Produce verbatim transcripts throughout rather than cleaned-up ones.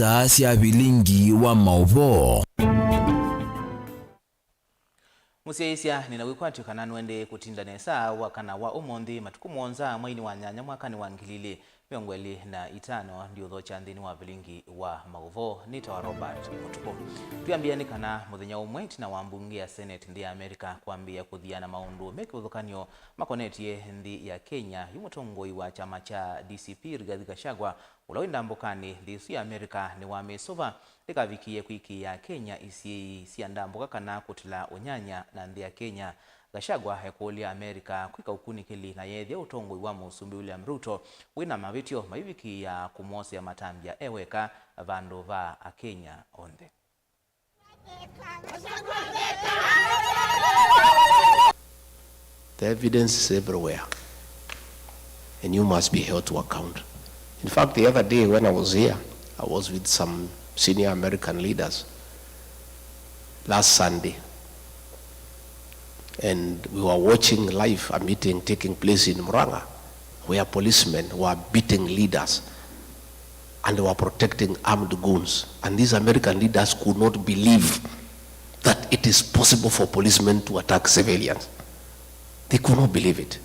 saa sya vilingi wa maũvoo. Mũsyaĩĩsya, nĩna wĩkwatyo kana nũendee kũtinda nesa wakana wa ũmũnthĩ, matukũ mũonza mweinĩ wa nyanya mwakanĩ wa ngili ilĩ mĩongo ĩlĩ na itano. Ndiũthokya nthĩnĩ wa vilingi wa maũvoo. Nĩtawa Robert Mũtukũ. Twĩambĩĩa nĩ kana mũthenya ũmwe ĩtina wa mbunge ya Senate nthĩ ya Amerika kwambĩĩa kũthiana maũndũ me kĩvathũkany'o makonetye nthĩ ya Kenya, yu mũtongoi wa kyama kya D C P Rigathi Gachagua, ũla wĩ ndambũkanĩ nthĩ ĩsu ya Amerika nĩwamĩsũva ndĩkavikĩĩe kwĩkĩĩa Kenya isyĩĩ sya ndambũka kana kũtila ũnyanya na nthĩ ya Kenya. Gachagua ekũlya Amerika kwĩka ũkunĩkĩli na yeethĩa ũtongoi wa Mũsumbĩ William Ruto wĩ na mavĩtyo maivikĩĩa kũmwosea matambya e weka vandũ va Akenya onthe. The evidence is everywhere, and you must be held to account. In fact, the other day when I was here, I was with some senior American leaders last Sunday, and we were watching live a meeting taking place in Murang'a, where policemen were beating leaders and they were protecting armed goons. And these American leaders could not believe that it is possible for policemen to attack civilians. They could not believe it.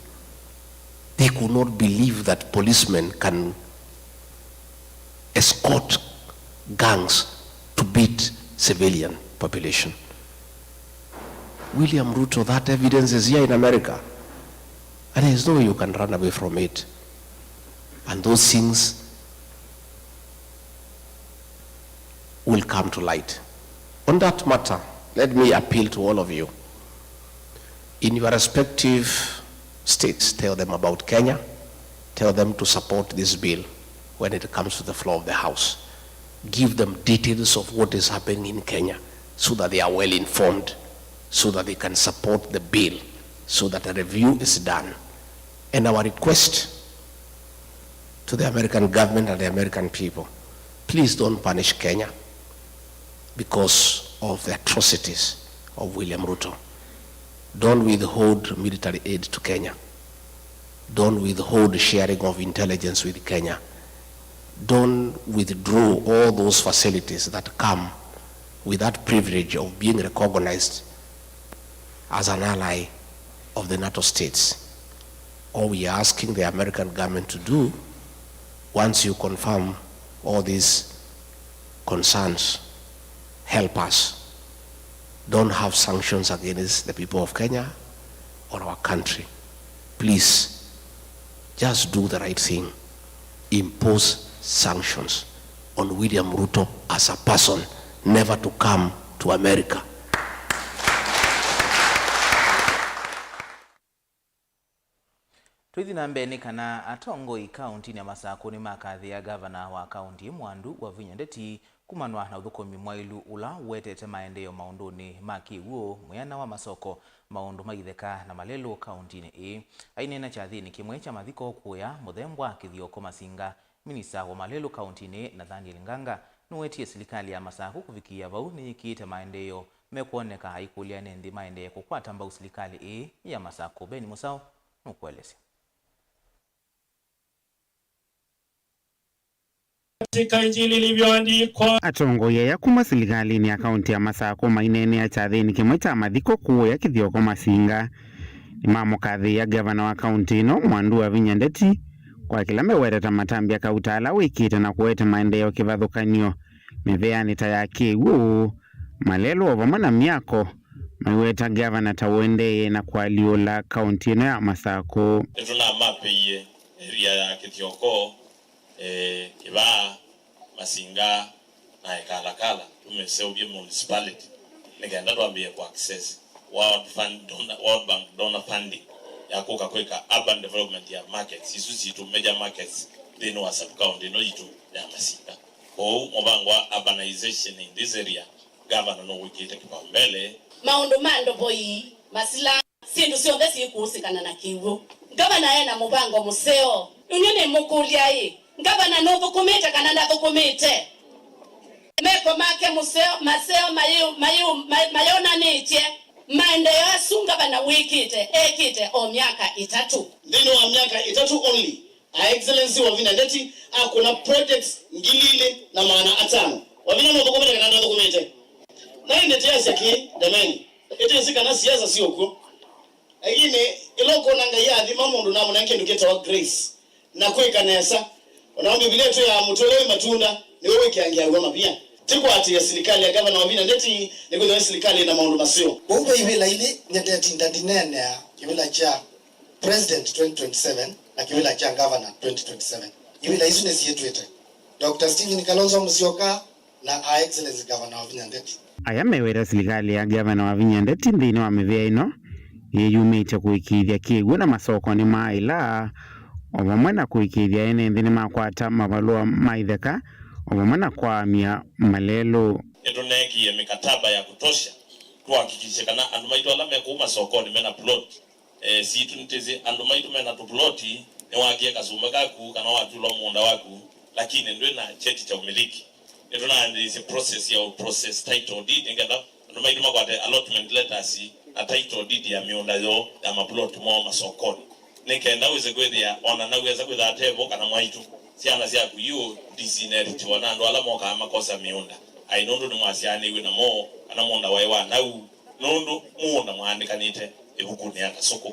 They could not believe that policemen can escort gangs to beat civilian population. William Ruto, that evidence is here in America. And there is no way you can run away from it. And those things will come to light. On that matter, let me appeal to all of you. In your respective states, tell them about Kenya. Tell them to support this bill when it comes to the floor of the House. Give them details of what is happening in Kenya so that they are well informed, so that they can support the bill, so that a review is done. And our request to the American government and the American people, please don't punish Kenya because of the atrocities of William Ruto. Don't withhold military aid to Kenya. Don't withhold sharing of intelligence with Kenya. Don't withdraw all those facilities that come with that privilege of being recognized as an ally of the NATO states. All we are asking the American government to do, once you confirm all these concerns, help us. Don't have sanctions against the people of Kenya or our country. Please, just do the right thing. Impose sanctions on William Ruto as a person never to come to America. Tũithi na mbee nĩ kana atongoi kaũntinĩ ya Masakũ nĩmakathĩĩa ngavana wa kaũnti ĩ Mwandu Wavinya Ndeti kumanwa na ũthũkũmi mwaĩlu ũla ũetete maendeeo maũndũnĩ ma kĩw'ũ, mwĩana wa masoko, maũndũ ma itheka na malelũ kaũntinĩ ĩĩ. Aineena kyathĩnĩ kĩmwe kya mathiko kũya Mũthembwa Kĩthioko Masinga, minista wa malelũ kaũntinĩ Nathaniel Nganga nũwetie silikalĩ ya Masakũ kũvikĩĩa vau nĩyĩkĩĩte maendeeo mekwoneka, aikũlya ene nthĩ maendee kũkwata mbau silikalĩ ĩĩ ya Masakũ. Ben Mũsaũ nũkũelesya. Katika Injili ilivyoandikwa. Atongoi aya kuma silikalĩnĩ ya kaũnti ya Masakũ maineenea kyathĩnĩ kĩmwe kya mathiko kũũya Kĩthioko Masinga nĩmamũkathĩĩa ngavana wa kaũnti ĩno Mwandu Wavinya Ndeti kwa kĩla meweta ta matambya kauta ala wĩkĩte na kũete maendeeo kĩvathũkany'o mĩveanĩ ta ya kĩw'ũ, malelũ o vamwe na myako, maiweta ngavana ta ũendee na kũalyũla kaũnti ĩno ya Masakũ. Nĩtũnamapĩie area ya Kĩthioko, eh, Kĩvaa, Masinga na Ĩkalakala, tũmĩseũvye municipality nĩ kenda twambĩĩe kũ access World Fund, donor, World Bank donor funding ya kũka kwĩka urban development ya markets isu sitũ, major markets nthĩnĩ wa sub county ĩno yitũ ya Masinga. Kwoou mũvango wa urbanization in this area, Gavana nũwĩkĩte kĩpaũmbele. Maũndũ ma ndovoi, masila, syĩndũ syonthe syĩkũsĩkana na kĩw'ũ. Ngavana ena mũvango mũseo. Inyuĩ nĩmũkũlya-ĩ, ngavana nũthũkũmĩte kana ndathũkũmĩte? Meko make mũseo, maseo mayĩ-, mayĩ-, ma-, mayonanĩtye maendeeo asu ngavana wĩkĩte, ekĩte o myaka ĩtatũ. Nthĩnĩ wa myaka ĩtatũ only, Her Excellency Wavinya Ndeti akũna projects ngili ilĩ na maana atano. Wavinya nũthũkũmĩte kana ndathũkũmĩte? Na ĩndĩ tĩasya kĩĩ, ndameni. Ĩtĩsĩ kana siasa syĩ ũkw'o. Lakini ĩla ũkwona Ngai aathima mũndũ na amũnenga kĩndũ kĩtawa grace na kwĩka nesa, o na Mbivilia ĩtwĩaa mũtĩ ũla wĩ matunda nĩw'o wĩkĩangĩaw'a mavia. Tĩkwatĩĩa silikalĩ ya Ngavana Wavinya Ndeti nĩkwĩthĩwa nĩ silikalĩ ĩna maũndũ maseo. Kwoou ve ivĩla ilĩ nyetetinda ndineenea kĩvĩla kya President twenty twenty-seven na kĩvĩla kya Ngavana twenty twenty-seven. Ivĩla isu nĩsyĩtw'ĩte Doctor Stephen Kalonzo Musyoka na Her Excellency Governor Wavinya Ndeti. Aya meweta silikalĩ ya Ngavana Wavinya Ndeti nthĩnĩ wa mĩvĩa ĩno yĩyumĩtye kũĩkĩĩthya kĩw'ũ na masokonĩ ma ĩla, o vamwe na kũĩkĩĩthya ene nthĩ nĩmakwata mavalũa ma itheka, o vamwe na kwaamya malelũ. Nĩtũneekie mĩkataba ya kutosha tuhakikishe kana andũ maitũ ala me kũu masokonĩ mena plot. Eh, sitũ nĩtĩsĩ andũ maitũ mena tũpuloti, nĩwakie kasumba kaku kana watulwa mũũnda waku, lakini ndwĩ na cheti cha umiliki. Nĩtũnaanĩĩsye process ya process title deed nĩkenda andũ maitũ makwate allotment letters na title deed ya mĩũnda yoo ya mapuloti moo masokonĩ, nĩkenda wĩse kwĩthĩa ona naw'o esa kwĩtha atevo kana mwaitũ, syana syaku yu ndisineritiwa na andũ ala mokaa makosa mĩũnda aĩ nũndũ nĩmwasyaanĩw'e namo kana mũũnda waĩ wa nau. Nũndũ mũũnda mwaandĩkanĩte ĩvukunĩ ya kasũkũ.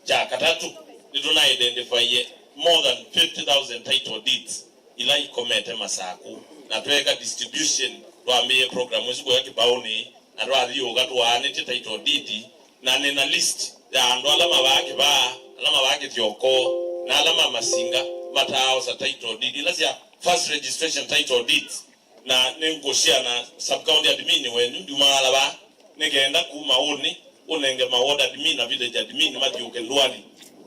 Kya katatũ, nĩtũna identifye more than fifty thousand title deeds ila ikomete Masakũ, na tweeka distribution, twambĩĩe program ĩsu kũya Kĩbaũnĩ, na twathiũũka tũaanĩtye title deed, na nĩ na list ya andũ ala mavaa Kĩvaa, ala mavaa Kĩthyokoo, na ala ma Masinga mataaosa title deed ila sya first registration title deeds. Na nĩngũshare na sub-county admin wenyu, ndiumaala vaa, nĩ kenda kuma ũnĩ ũnenge ma ward admin na village admin mathiũke ndũanĩ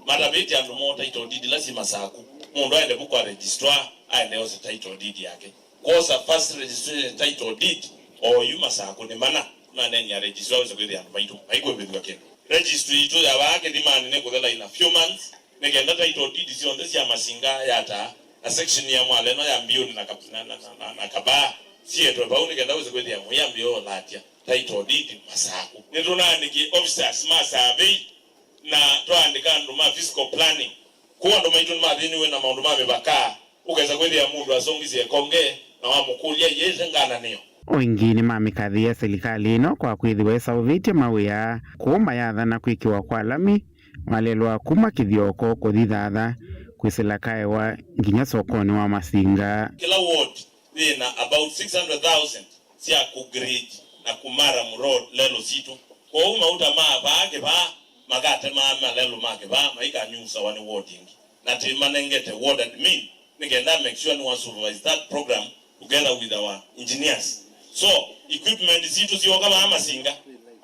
matavĩtye andũ moo title deed ila syĩ Masakũ. Mũndũ aende vu kwa registrar, aende ose title deed yake. Kwosa first registration title deed oyu Masakũ nĩ mana, nanenia registrar wĩse kwĩthĩa andũ maitũ maikwĩvĩthw'a kĩndũ. Registry itũ ya vaa Kĩthimanĩ nĩkũthela in a few months. Nĩ kenda title deed syonthe sya Masinga, Yatta, na section ya Mwaleno ya Mbiũnĩ na Kab-, na, na, na, na, na Kabaa sietwe vau, nĩ kenda wĩse kwĩthĩa mwĩambĩo ũlatya title deed Masakũ. Nĩtũnaandĩkie officers ma survey na twaandĩka andũ ma physical planning. Kũu andũ maitũ nĩmathĩniwe na maũndũ ma mĩvaka, ũkesa kwĩthĩa mũndũ asongisye ĩkonge na wamũkũlya iyĩte ngananĩo. O ĩngĩ nĩmamĩkathĩĩa silikalĩ ĩno kwa kwĩthĩwa ĩseũvĩtye mawĩa kũu mayathana kwĩkĩwa kwa lami malelwa kuma Kĩthyoko kũthi Thatha kwĩsĩla Kaewa nginya sokonĩ wa Masinga. Kĩla ward yĩna about six hundred thousand sya kũgrade na kũmara mũro lelũ sitũ. Kwoou mauta ma vaa Kĩvaa makatemaa malelũ ma Kĩvaa maikanyusawa nĩ ward ĩngĩ, na tĩmanengete ward admin nĩ kenda make sure nĩwa supervise that program together with our engineers. So, equipment sitũ syooka vaa Masinga,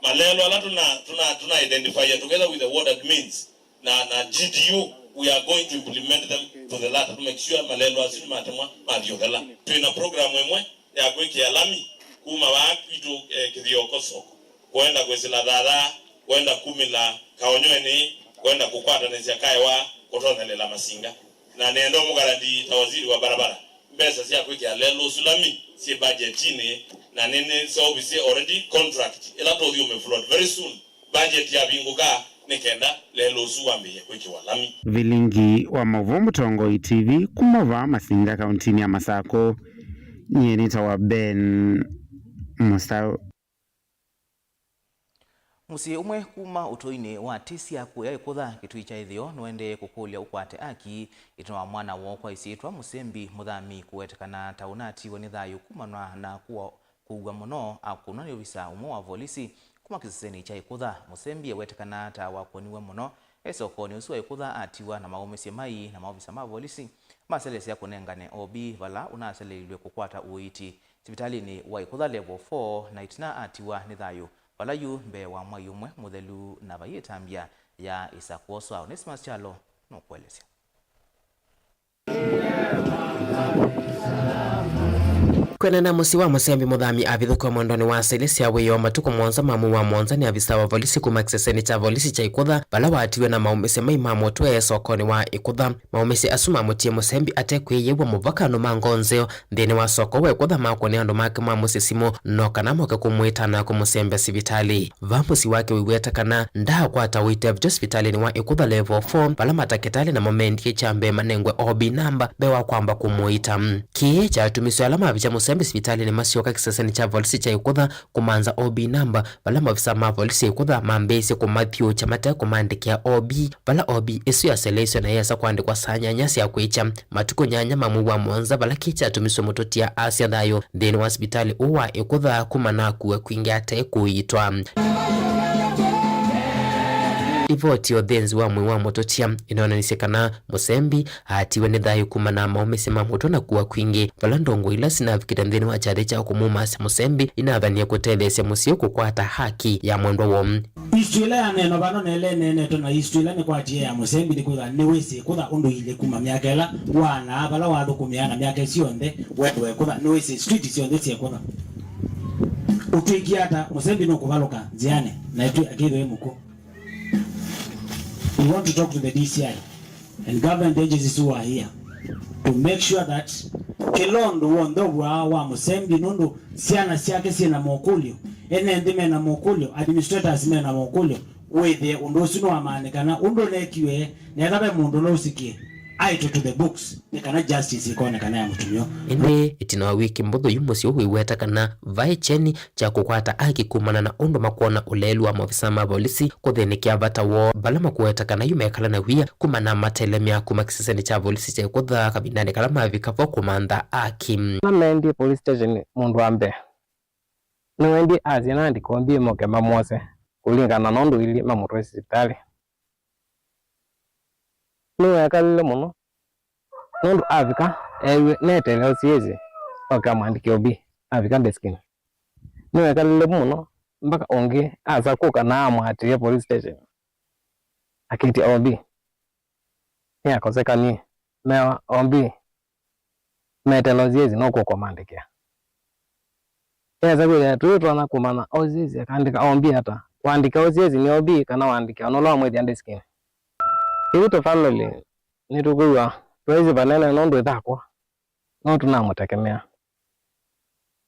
malelũ ala tuna, tuna, tuna identify together with the ward admins na, na G D U, we are going to implement them to the letter to make sure malelũ asu nĩmatemwa mathi ũthela. Twĩna program ĩmwe ya kwĩkĩa lami kuma vaa kwitũ, eh, Kĩthyoko soko, kwenda kwĩsĩla Thatha, kwenda kumĩla Kaonyweni, kwenda kũkwatanĩsya Kaewa kũtonyelela Masinga. Na nĩenda ũmũgarantii ta waziri wa barabara, mbesa sya kwĩkĩa lelũ ũsu lami syĩ budgetinĩ, na nĩnĩseũvisye already contract ĩla tũthi ũmĩ float very soon. Budget yavingũka nĩ kenda lelũ ũsu wambĩĩe kwĩkĩwa lami. Vilingi wa maũvoo Mũtongoi T V kuma vaa Masinga kauntinĩ ya Masakũ, nyie nĩtawa Ben Mũsaũ. Mũsyĩ ũmwe kuma ũtũinĩ wa Tisia kũya Ĩkũtha, Kĩtui kya Ĩtheo, nũendee kũkũlya ũkwate aki ĩtina wa mwana woo kwa ĩsyĩtwa Mũsembi Mũthami kũwetekana ta ũnatiwe nĩ thayũ kumanwa na kũwa, kũw'a mũno akũnwa nĩ ovisa ũmwe wa volisi kuma kĩsesenĩ kya Ĩkũtha. Mũsembi ewetekana ta wakũniwe mũno e sokonĩ ũsu wa Ĩkũtha atiwa na maũmĩsye mai na maovisa ma volisi maselesya kũnengane O B vala ũnaseleilw'e kũkwata ũiiti sivitalĩnĩ wa Ĩkũtha Level four, na ĩtina atiwa nĩ thayũ vala yu mbee wa mwai ũmwe mũthelu na vai ĩtambya ya ĩsa kwoswa. Onesmus Kyalo nũkũelesya. Kwĩanana na mũsyĩ wa Mũsembi, mũthami avithũkiwe mwendonĩ wa saa ilĩ sya wĩoo matukũ mũonza ma mwei wa mũonza nĩ avisa wa volisi kuma kĩsesenĩ kya volisi kya Ĩkũtha, vala watiwe na maũmĩsyo mai ma mũtwe sokonĩ wa Ĩkũtha. Maũmĩsyo asu mamũtie Mũsembi ate kwĩyĩw'a mũvaka andũ ma ngoo nzeo nthĩnĩ wa soko wa Ĩkũtha makũne andũ make ma mũsyĩ simũ no kana moke kũmwĩta na kũmũsembya sivitalĩ. Va mũsyĩ wake wĩweta kana ndaakwata ũiiti avĩtwe sivitalĩnĩ wa Ĩkũtha Level four, vala matakĩtalĩ namo mendie kya mbee manengwe O B namba mbee wa kwamba kũmũita. Kĩĩ kyatumisye ala mavikya Mũsembi sivitalĩnĩ masyoka kĩsesenĩ kya volisi kya Ĩkũtha kũmantha O B namba, vala maofisa ma volisi ya Ĩkũtha mambĩĩsye kũmathyũũkya mate kũmandĩkĩa O B, vala O B ĩsu yaseleisye na yesa kũandĩkwa saa nyanya sya kwĩkya, matukũ nyanya ma mwei wa mũonza, vala kĩĩ kyatumisye mũtũtia asya thayũ nthĩnĩ wa sivitalĩ ũũ wa Ĩkũtha kuma na kũwa kwingĩ ate kũiitwa. Livoti ya ũthĩnzi wa mwĩĩ wa mũtũtia ĩnoonanisye kana Mũsembi aatiwe nĩ thayũ kumana na maũmĩsyo ma mũtwe na kũwa kwingĩ, vala ndongoi ila sinavikĩte nthĩnĩ wa kyathĩ kya kũmumasya Mũsembi inathanie kũtetheesya mũsyĩ kũkwata haki ya mwendwa woo. History ĩla yaneenwa vano na ĩla ĩneenetwe na history ĩla nĩkwatie ya Mũsembi nĩkwĩthwa nĩwĩsĩ Ĩkũtha ũndũ ilĩ kuma myaka ĩla waanaa vala wathũkũmĩaa na myaka ĩsu yonthe wendwa Ĩkũtha, nĩwĩsĩ street syonthe sya Ĩkũtha. Ũtwĩkie ata, Mũsembi nũkũvalũka nzĩanĩ na ĩtwĩ akĩthwe mũkũ. We want to talk to the D C I and government agencies who are here to make sure that kĩla ũndũ w'onthe ũvũawa wa Mũsembi, nũndũ syana syake syĩ na mokũlyo, ene nthĩ me na mokũlyo, administrators me na mokũlyo, wĩthĩe ũndũ ũsu nĩwamaanikana ũndũ ũnekiwe, na ethĩwa ve mũndũ ũla ũsikie, aitwe to the books, nĩ kana justice ĩkonekana ya mũtumĩa. Ĩndĩ ĩtina wa wiki mbũthũ yu mũsyĩ ũũ wĩweta kana vaĩ kyeni kya kũkwata aki kumana na ũndũ makwona ũleelu wa maofisa ma volisi kũthĩnĩkĩa vata woo, vala makũweta kana yu mekala na wia kumana na matelemya kuma kĩsesenĩ kya volisi kya Ĩkũtha kavindanĩ kala mavika vo kũmantha aki. Ala mendie police station mũndũ wa mbee nĩwendie asya nandĩke O B moke mamwose kũlingana na ũndũ ilyĩ mamũtwae sivitalĩ. Nĩwekalile mũno nũndũ avika eew'e neteele O C S oke amwandĩke O B. Avika ndeskinĩ, nĩwekalile mũno mpaka ũngĩ asa kũka na amũatĩĩa police station akĩtya O B nĩakosekanie. Mewa O B meteele O C S nũkũka ũmandĩkĩa. Esa kwĩthĩa tũyĩtonya kũmanya O C S akaandĩka O B ata, waandĩka O C S nĩ O B kana waandĩka ona ũla wamwĩthĩa ndeskinĩ. Ithyĩ ta family nĩtũkwĩw'a twaisye vanene nũndũ ĩthakwa no tũnamũtekemea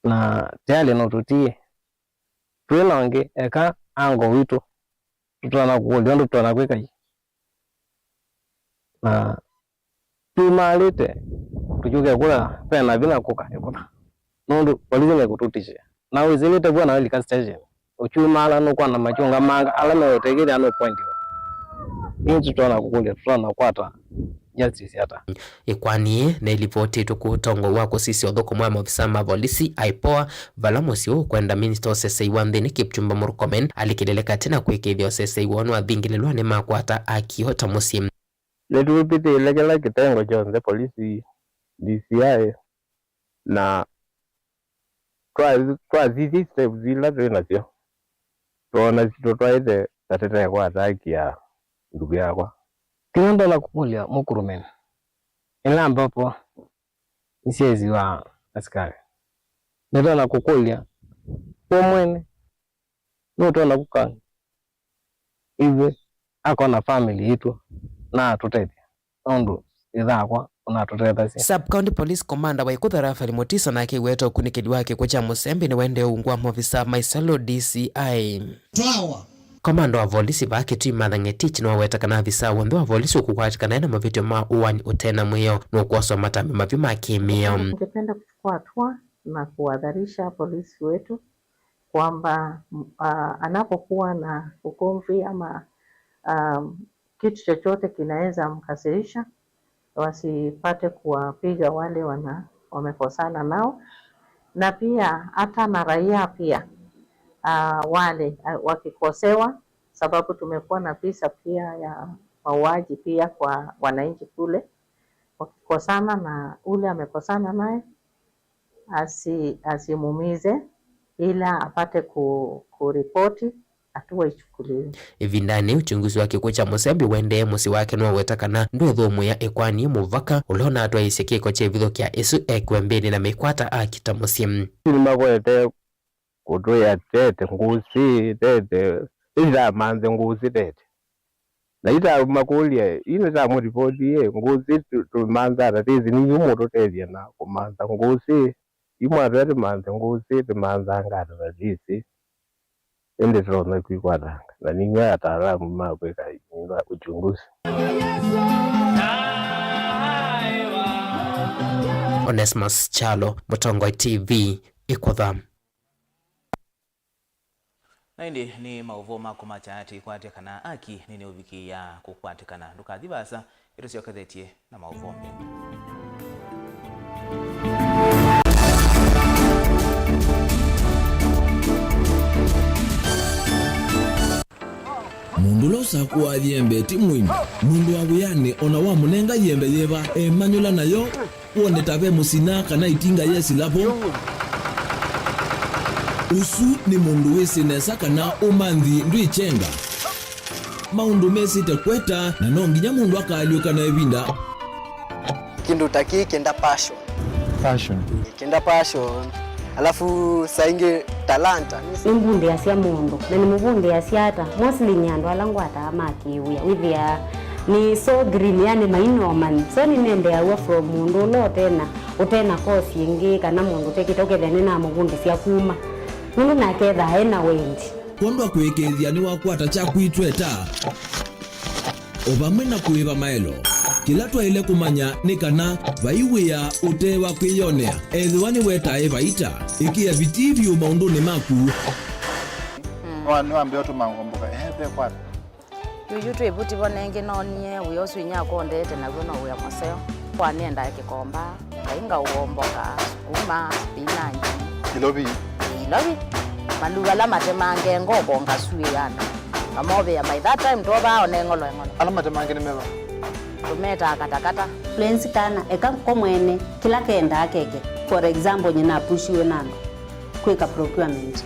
na tayarĩ nũtũtiie. Twĩ na ũngĩ eka ango witũ tũtonya kũkũlya ũndũ tũtonya kwĩka yu. Na tumaalĩte tũkyũke kũla ve na vinya kũka Ĩkũtha nũndũ polisi nĩkũtũtishĩa. Na wĩsĩlĩte vua na ũilika station ũkyumaala nũkwona makyũngamanga ala meũtethya nũpointiwa. Ĩĩ tũtonya kũkũlya tũtonya kwata justice ata? Ĩkoani yĩĩ nĩlivotĩtwe kũtongoi wa kũsisya ũthũkũmi wa maofisa ma volisi, IPOA, vala mũsyĩ ũũ ũkwenda minista ũsesei wa nthĩnĩ Kipchumba Murkomen alikĩlĩle katĩ na kwĩkĩĩthya ũsesei woo nĩwathingĩlĩlwa nĩmakwata aki o ta mũsyĩ. Nĩtũvithĩĩle kĩla kĩtengo kyonthe, polisi, D C I, na twa-, twasisya steps ila twĩ nasyo, twoona sitũtwaĩte na tũtekwata haki ya ndugu yakwa. Kĩla ndonya kũkũlya mũkurumen, ĩla ambapo nĩsyaisiwa asikalĩ, nĩtonya kũkũlya we mwene, nũtonya kũka ithyĩ akona family yitũ na atũtethya nũndũ ĩthakwa ũnatũtethasya. Sub County Police Commander wa Ĩkũtha Raphael Mutisa nake ĩweta ũkunĩkĩli wa kĩkw'ũ kya Mũsembi nĩwaendee ungu wa maofisa ma Isiolo D C I. Twawa. Komanda wa volisi vaa Kitui Martha Ngetich nĩwaweta kana avisa w'onthe wa volisi ũkũkwatĩkana ena mavĩtyo ma ũaani ũte na mwĩao nũkwoswa matambya mavyu ma kĩmĩao. Ningependa kuchukua hatua na kuhadharisha polisi wetu kwamba, m-, ah, anapokuwa na ugomvi ama, ah, kitu chochote kinaweza mkasirisha, wasipate kuwapiga wale wana-, wamekosana nao. Na pia hata na raia pia, ah, wale, ah, wakikosewa, sababu tumekuwa na visa pia ya mauaji pia kwa wananchi kule, wakikosana na ule amekosana naye, asi-, asimuumize, ila apate ku-, kuripoti Ĩvindanĩ, uchunguzi wa kĩkw'ũ kya mũsembi ũendee, mũsyĩ wake nĩwaweta kana ndwĩthũmũĩa ĩkwani mũvaka ũla ũnatwaĩĩsye kĩko kya ĩvithũkĩa ĩsu ekĩwe mbĩnĩ na mĩkwata akita mũsyĩ. Nĩmakwete kũtwĩa tete ngũsĩ tete, ĩsitamanthe ngũsĩ tete. Na itamakũlya, ii nĩtamũlipotie, ngũsĩ tũimanthaa na tĩsĩ, nĩnyie mũtũtethya na kũmantha ngũsĩ. Imwatwĩa tũmanthe ngũsĩ, tũmanthaa ngata na tĩsĩ. Ĩndĩ tũtonya kwĩkwatanga na nĩnyie ataalamu ma kwĩka nyumba uchunguzi. Onesmus Kyalo, Mũtongoi T V, Ĩkũtha. Na ĩndĩ nĩ maũvoo ma kũmakya tũikwatya kana aki nĩnĩũvikĩĩa kũkwatĩkana. Ndũkathi vaasa, ĩtũsyokethetye na maũvoo mbee. Mũndũ ũla ũsakũaa yembe ti mũimbi. Mũndũ wa wĩanĩ o na wamũnenga yembe yĩva, emanyũla nayo, wone ta ve mũsina kana ĩtinga yesĩla vo. Ũsu nĩ mũndũ wĩsĩ nesa kana ũmanthi ndwĩkyenga. Maũndũ mesĩte kweta, na no nginya mũndũ akaalyũka na ĩvinda. Kĩndũ ta kĩĩ kĩenda passion. Passion. Kĩenda passion. Alafu saa ingĩ talanta. Nĩmbundĩasya mũndũ, na nĩmũvundĩasya ata? Mostly nĩ andũ ala ngwataa ma kĩwĩa. Wĩthĩaa nĩ so green, yani mainomani. So nĩnendeaw'a from mũndũ ũla ũtena, ũtena course ĩngĩ, kana mũndũ ũtekĩte, ũkethĩa nĩnamũvundĩsya kuma. Nũndũ nake ethaa ena wendi. Kwondũ wa kũĩkĩĩthya nĩwakwata kyaku itweta, o vamwe na kũĩva maelo. Kĩla twaĩle kũmanya nĩ kana vai wĩa ũte wa kwĩyonea, ethĩwa nĩwetae vaita, ĩkĩa vitii vyũ maũndũnĩ maku. Nĩwambĩa ũtũma ngomboka, ehe, ve kwata. Yuyu twĩ vuti vo nengĩ noonie wĩa ũsu inyakwa ũndeete naw'o no wĩa mũseo. Kwa nĩendaa kĩkomba, ngai ngaũomboka, sukuma, spinach. Ilovi. Ilovi. Maluu ala matemange ngoko ngasuĩana. Ngamovĩa by that time twovaa one ng'olo eng'olo. Ala matemange nĩ meva? Tũmetaa katakata. Influence kana eka ko mwene kĩla kendaa keke. For example, nyina apushiwe na andũ kwĩka procurement.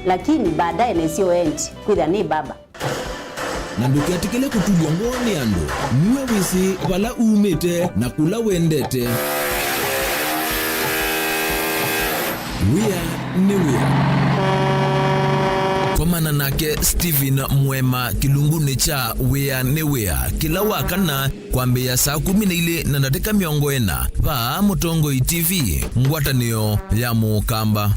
Lakini baadaye nesio endi kwĩthĩa nĩ baba. Na ndũketĩkĩle kũtulw'a ngoo nĩ andũ. Nue wĩsĩ vala umĩte na kũla wendete. Wĩa nĩ wĩa. Komana nake Stephen Mwema kĩlungunĩ kya Wĩa nĩ Wĩa kĩla wa kana kwambĩĩa saa kũmi na ilĩ na ndatĩka mĩongo ĩna vaa Mũtongoi T V, ngwatanĩo ya Mũkamba.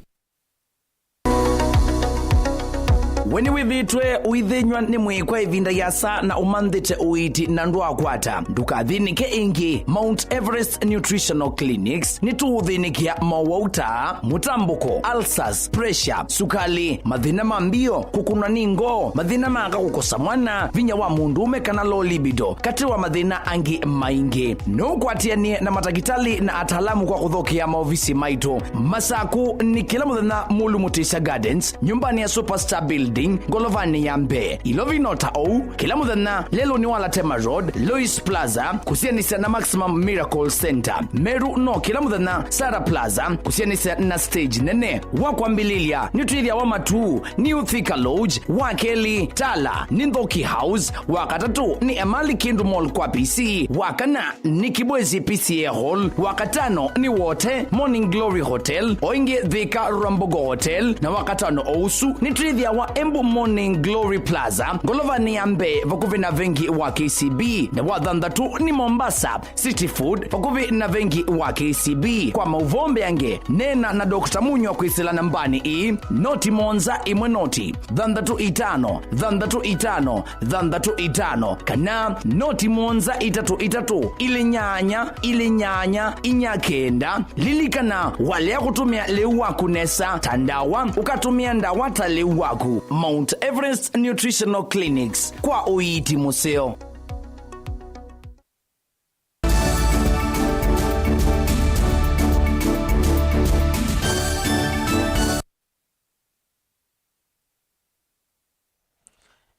We nĩwĩthĩĩtwe ũithĩnyw'a nĩ mwĩĩ kwa ĩvinda yasa na ũmanthĩte ũiiti na ndwakwata? Ndũkathĩnĩke ĩngĩ. Mount Everest Nutritional Clinics nĩtũũthĩnĩkĩa mowau ta mũtambũko, ulcers, pressure, sukali, mathĩna ma mbio, kũkũnwa nĩ ngoo, mathĩna ma aka kũkosa mwana, vinya wa mũndũũme kana low libido, katĩ wa mathĩna angĩ maingĩ. No ũkwatĩanĩe na matakĩtalĩ na ataalamu kwa kũthokea maovisi maitũ. Masaku nĩ kĩla mũthenya Mulu Mutisya Gardens, nyũmbanĩ ya Superstar Building, ngolovanĩ ya mbee. Ilovi no ta ũu, kĩla mũthenya lelũnĩ wa Latema Road, Lois Plaza, kũsianĩsya na Maximum Miracle Center. Meru no kĩla mũthenya Sarah Plaza, kũsianĩsya na stage nene. Wa kwambĩlĩlya, nĩtwĩthĩawa Matuu, New Thika Lodge, wa kelĩ, Tala, nĩ Nthoki House, wa katatũ, nĩ Emali Kindu Mall kwa P C, wa kana, nĩ Kibwezi P C A Hall, wa katano, nĩ Wote, Morning Glory Hotel, o ĩngĩ Thika Rwambogo Hotel, na wa katano o ũsu, nĩtwĩthĩawa Embu Morning Glory Plaza, ngolovanĩ ya mbee, vakuvĩ na vengi wa K C B, na wa thanthatũ, nĩ Mombasa, City Food, vakuvĩ na vengi wa K C B. Kwa maũvoo mbeange, neena na Doctor Munywa kwĩsĩla nambanĩ ĩĩ, noti mũonza ĩmwe noti, thanthatũ itano, thanthatũ itano, thanthatũ itano, kana noti mũonza itatũ itatũ, ilĩ nyanya, ilĩ nyanya, inya kenda. Lilikana, walea kũtũmĩa lĩu waku nesa ta ndawa, ũkatũmĩa ndawa ta lĩu waku. Mount Everest Nutritional Clinics, kwa ũiiti mũseo.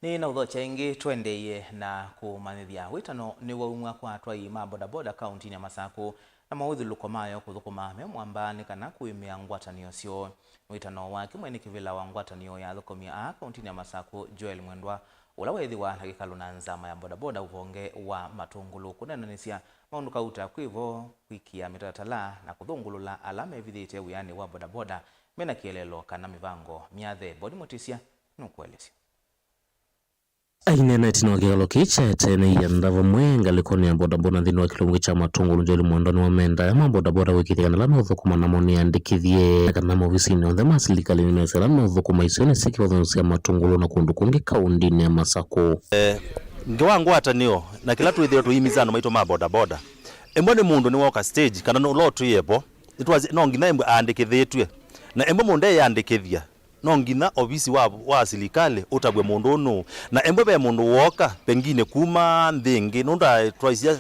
Nĩ na ũthokya ĩngĩ, tũendeeye na kũmanyĩthya. Wĩtano nĩwaumw'a kwa atwai ma bodaboda kaũntinĩ ya Masakũ na maũthyũlũko mayo kũthũkũma me mwamba nĩ kana kũĩmĩa ngwatanĩo syoo. Wĩtano wake mwene kĩvĩla wa ngwatanĩo ya athũkũmi aa kaũntinĩ ya Masakũ, Joel Mwendwa, ũla weethĩwa na kĩkalũ na nzama ya bodaboda ũvonge wa Matũngũlũ kũneenanĩsya maũndũ kauta kwĩ vo, kwĩkĩa mĩtalatala na kũthũngũlũla ala mevithĩte wĩanĩ wa bodaboda mena kĩeleelo kana mĩvango myathe. Boni Mũtĩsya nũkũelesya. Aineena ĩtina wa kĩkalo kĩĩ kya tene, ianda vamwe ngalĩkonĩ ya bodaboda nthĩnĩ wa kĩlungu kya Matũngũlũ, Joel Mwendwa nĩwamenda aya ma bodaboda kwĩkĩĩthya kana ala meũthũkũma namo nĩandĩkĩthye, na kana maovisinĩ onthe ma silikalĩ nĩmesĩ ala meũthũkũma isionĩ syĩ kĩvathũkany'o sya Matũngũlũ na kũndũ kũngĩ kaũntinĩ ya Masakũ. Eh, ngewa ngwatanĩo na kĩla twĩthĩwe tũimisya andũ maitũ ma bodaboda. Ĩmwe nĩ mũndũ nĩwoka stage, kana nĩ ũla ũtwĩe vo, nĩtwasya no nginya ĩmwe aandĩkĩthĩtw'e. Na ĩmwe mũndũ eĩandĩkĩthya, no nginya ovisi wa, wa silikalĩ ũtavw'e mũndũ ũũ nũũ. Na ĩmwe ve mũndũ wooka, pengine kuma nthĩ ĩngĩ, nũndũ twaisya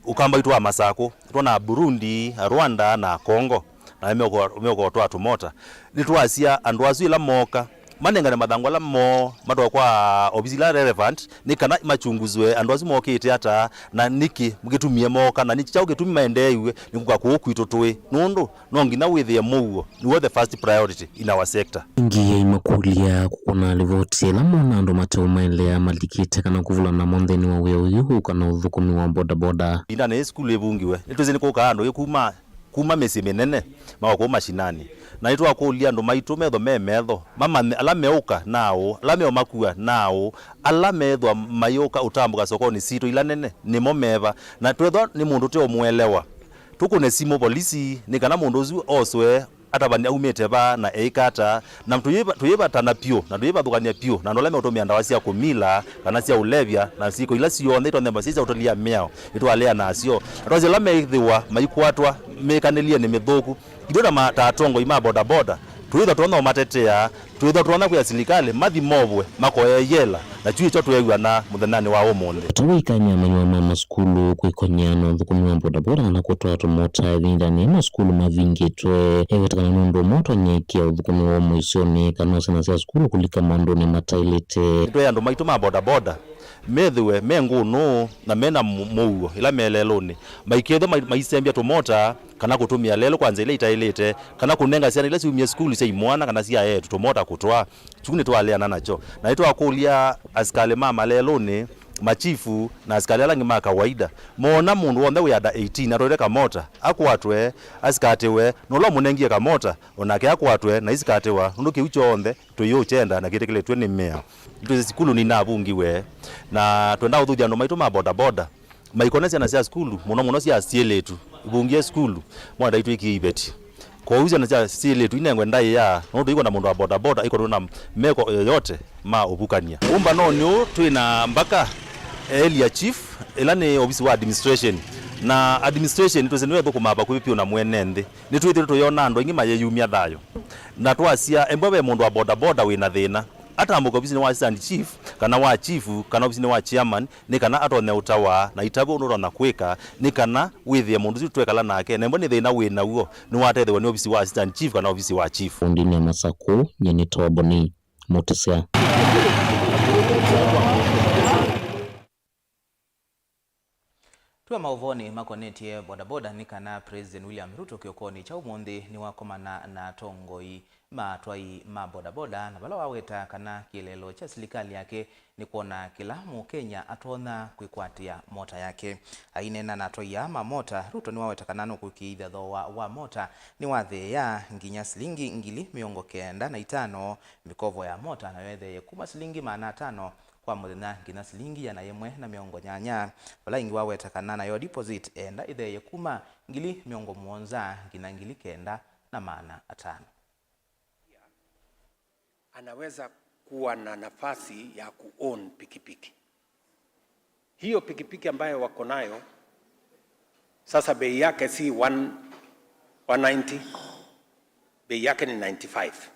Ũkamba witũ wa Masakũ, twona Burundi, Rwanda na Congo, na meũko-, meũkotwaa tũmota. Nĩtwasya andũ asu ĩla mooka, manengane mathangũ ala moo matwae kwa ovisi ila relevant, nĩ kana machunguzwe andũ asu mokĩte ata, na nĩkĩ kĩtumie mooka, na nĩ kyaũ kĩtumi maendeeiw'e nĩ kũka kũũ kwitũ tũĩ. Nũndũ no nginya wĩthĩe mũuo nĩw'o the first priority in our sector. Ĩngĩ yaimakũlya kũkũna livoti ĩla mona andũ mateũmaelea malikĩte kana kũvulana namo nthĩnĩ wa wĩa ũyũ kana ũthũkũmi wa bodaboda. Ĩvindanĩ yĩĩ sukulu ĩvungiwe, nĩtwĩsĩ nĩkũkaa andũ ĩ kuma, kuma mĩsyĩ mĩnene, maoka kũũ mashinani. Na nĩtwakũlya andũ maitũ metho me metho, mamanye ala meũka naaũ, ala meũmakua naaũ, ala meethwa mayũka ũtambũka sokonĩ sitũ ila nene, nĩmo meva. Na twethwa nĩ mũndũ tũteũmũelewa, tũkũne simũ volisi, nĩ kana mũndũ ũsu oswe, atavany'e aumĩte va na eĩka ata, na tũyĩva-, tũyĩvatana vyũ, na tũyĩvathũkany'a vyũ na andũ ala meũtũmĩa ndawa sya kũmila, kana sya ũlevya, na syĩko ila syonthe itonya syĩ sya ũtũlya mĩao, nĩtwaleana nasyo. Na twasya ala meĩthĩwa maikwatwa mĩkanĩlyenĩ mĩthũku, ithyĩ ta ma-, ta atongoi ma bodaboda, twĩthwa tũtonya ũmatetea, twĩthwa tũtonya kwĩa silikalĩ mathi movwe, makoye yela, na kyu nĩkyo tweew'ana mũthenyanĩ wa ũmũnthĩ. Vata wa ĩkany'a manyũa ma masukulu kwĩkony'a na ũthũkũmi wa bodaboda kana kũtwaa tũmota ĩvindanĩ masukulu mavingĩtwe, eweta kana nũndũ ũmwe ũtonya ĩkĩa ũthũkũmi wa mũisyonĩ kana syana sya sukulu kũlika maũndũnĩ mataĩlĩte. Nĩtwĩ andũ maitũ ma bodaboda methĩwe me ngũnũ na mena mũ-, mũuo ĩla me lelũnĩ, maikethwa mai-, maisembya tũmota kana kũtũmĩa lelũ kwa nzĩa ila itaĩlĩte, kana kũnenga syana ila syumie sukulu sya imwana kana sya eĩtu tũmota kũtwaa. Kyu nĩtwaleana nakyo, na nĩtwakũlya asikalĩ ma malelũnĩ, machifu, na asikalĩ ala angĩ ma kawaida, moona mũndũ w'onthe wĩ under eighteen atwaĩte kamota, akwatwe, asikatĩwe, na ũla ũmũnengie kamota, o nake akwatwe na isikatĩwa, nũndũ kĩu kyonthe tũiũkyenda na kĩtĩkĩlĩtw'e nĩ mĩao. Nĩtwĩsĩ sukulu nĩinavungiwe, na twenda ũthũthya andũ maitũ ma bodaboda maikone syana sya sukulu, mũno mũno sya syĩlĩtu, ivungie sukulu, mwana ndaitwĩkie iveti. Kwoou syana sya syĩlĩtu inengwe ndaĩa, nũndũ tũikwenda mũndũ wa bodaboda aikwatwe na meko yoyote ma ũvukany'a. Ũmbanonĩ ũũ twĩ na mbaka area chief, ĩla nĩ ovisi wa administration, na administration nĩtwĩsĩ nĩyo ĩthũkũmaa vakuvĩ vyũ na mwene nthĩ. Nĩtwĩthĩtwe tũyona andũ aingĩ mayĩyumya thayũ, na twasya embwa ve mũndũ wa bodaboda wĩ na thĩna, atambũke ovisinĩ wa assistant chief, kana wa chief, kana ovisinĩ wa chairman, nĩ kana atonye ũtawa na itavw'a ũndũ ũtonya kwĩka, nĩ kana wĩthĩe mũndũ ũsu twekala nake, na embwa nĩ thĩna wĩ naw'o, nĩwatethew'a nĩ ovisi wa assistant chief kana ovisi wa chief. Kaũntinĩ ya Masakũ, nyie nĩ Toboni Mũtĩsya. Twĩ maũvoonĩ makonetye bodaboda, nĩ kana President William Ruto kĩokonĩ kya ũmũnthĩ nĩwakomana na atongoi ma atwai ma bodaboda, na vala waweta kana kĩeleelo kya silikalĩ yake nĩ kwona kĩla Mũkenya atonya kwĩkwatĩa mota yake. Aineena na atwai aa ma mota, Ruto nĩwaweta kana nũkũĩkĩĩthya thooa wa mota nĩwatheea nginya silingi ngili mĩongo kenda na itano, mĩkovo ya mota nayo ĩtheeye kuma silingi maana atano kwa mũthenya nginya silingi ĩana yĩmwe na mĩongo nyanya, vala ĩngĩ waweta kana nayo deposit enda ĩtheeye kuma ngili mĩongo mũonza nginya ngili kenda na maana atano. Anaweza kuwa na nafasi ya ku-own pikipiki. Hiyo pikipiki ambayo wako nayo sasa, bei yake si one, one ninety, bei yake ni ninety-five.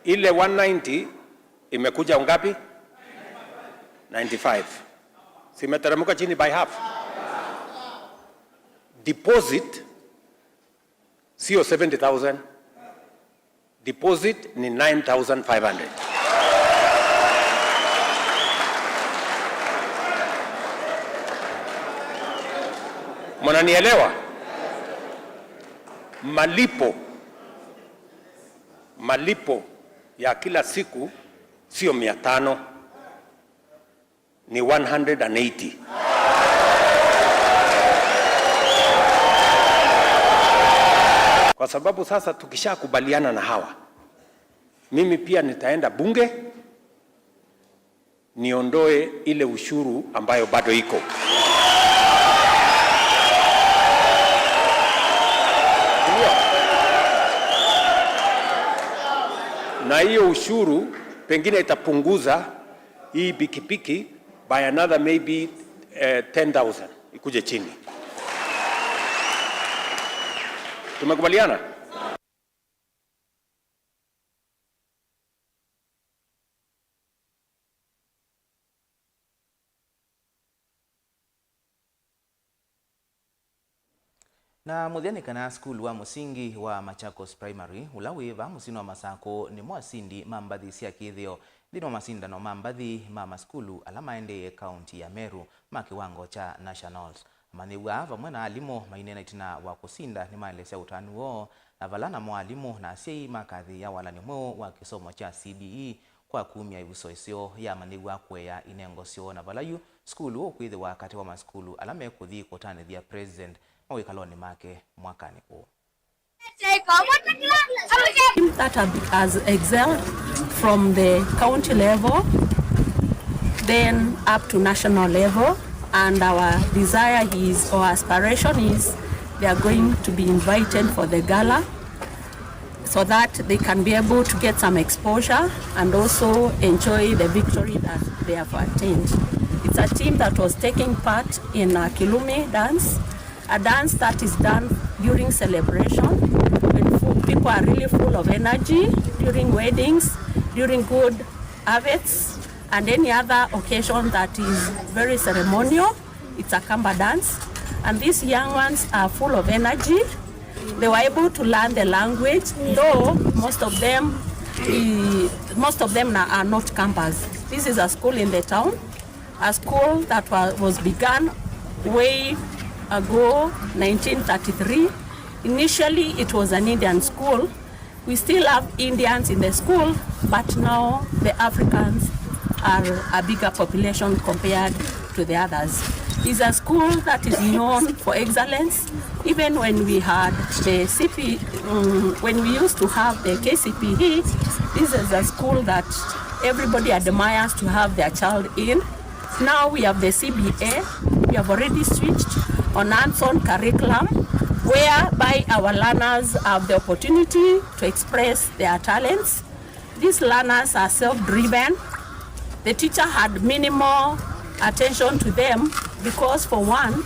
Ile one ninety imekuja ngapi? Ninety-five. Si imeteremka chini by half? Deposit sio seventy thousand. Deposit ni nine thousand five hundred. Unanielewa? Malipo, malipo ya kila siku sio mia tano, ni one hundred and eighty. Kwa sababu sasa tukishakubaliana na hawa, mimi pia nitaenda bunge niondoe ile ushuru ambayo bado iko. Na hiyo ushuru pengine itapunguza hii pikipiki by another maybe, eh, ten thousand, ikuje chini. Tumekubaliana? Na mũthya nĩ kana sukulu wa mũsingi wa Machakos Primary, ũla wĩ vaa mũsyĩnĩ wa Masakũ, nĩmo asindi ma mbathi sya kĩthĩo nthĩnĩ wa masindano ma mbathi ma masukulu ala maendeeie kaunti ya Meru ma kĩwango kya nationals. Amanyĩw'a vamwe na alimũ maineena ĩtina wa kũsinda nĩmaelesya ũtanu woo, na vala namo alimũ na asyai makathĩĩa walany'o mweũ wa kĩsomo kya C B E kwa kumya ĩvuso ĩseo ya amanyĩw'a kũea inengo syoo, na vala yu sukulu ũkwĩthĩwa katĩ wa masukulu ala mekũthi kũtanĩthya President mawĩkalonĩ make mwakanĩ ũũ. Team that have, has excelled from the county level, then up to national level, and our desire is, or aspiration is, they are going to be invited for the gala so that they can be able to get some exposure and also enjoy the victory that they have attained. It's a team that was taking part in a Kilumi dance, a dance that is done during celebration, when fu-, people are really full of energy, during weddings, during good harvests, and any other occasion that is very ceremonial. It's a Kamba dance, and these young ones are full of energy. They were able to learn the language, though most of them, eh, most of them na-, are not Kambas. This is a school in the town, a school that wa-, was begun way ago, nineteen thirty-three. Initially, it was an Indian school. We still have Indians in the school, but now the Africans are a bigger population compared to the others. It's a school that is known for excellence. Even when we had the C P, um, when we used to have the K C P E, this is a school that everybody admires to have their child in. Now we have the C B A, we have already switched on hands-on curriculum, whereby our learners have the opportunity to express their talents. These learners are self-driven. The teacher had minimal attention to them because, for one,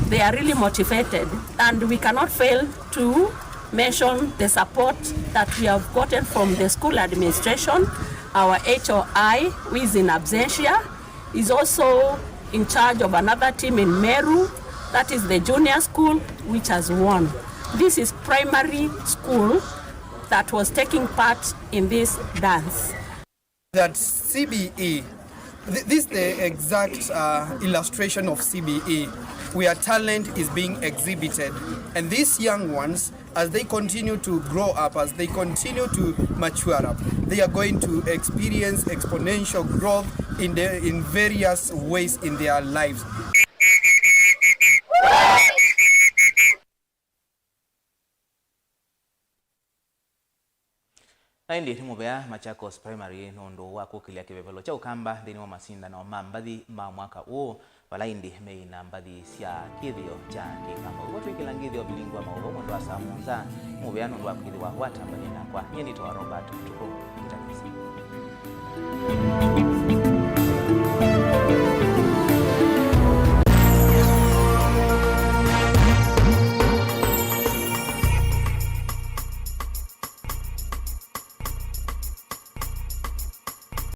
they are really motivated, and we cannot fail to mention the support that we have gotten from the school administration, our H O I, who is in absentia, is also in charge of another team in Meru, that is the junior school, which has won. This is primary school that was taking part in this dance. That C B E, th-, this is the exact, uh, illustration of C B E, where talent is being exhibited. And these young ones, as they continue to grow up, as they continue to mature up, they are going to experience exponential growth in the, in various ways in their lives. Na ĩndĩ nĩ mũvea Machakos Primary nũndũ wa kũkĩlya kĩvevelo kya Ũkamba nthĩnĩ wa masindano ma mbathi ma mwaka ũũ, vala ĩndĩ meĩ na mbathi sya kĩthĩo kya Kĩkamba. Ũguo twĩkĩla ngĩthyo vilingi wa maũvoo mwendo wa saa mũonza. Nĩ mũvea nũndũ wa kwĩthĩwa watambany'a nakwa. Nyie nĩtawa Robert Ũtukũ. Nĩtanĩsĩ.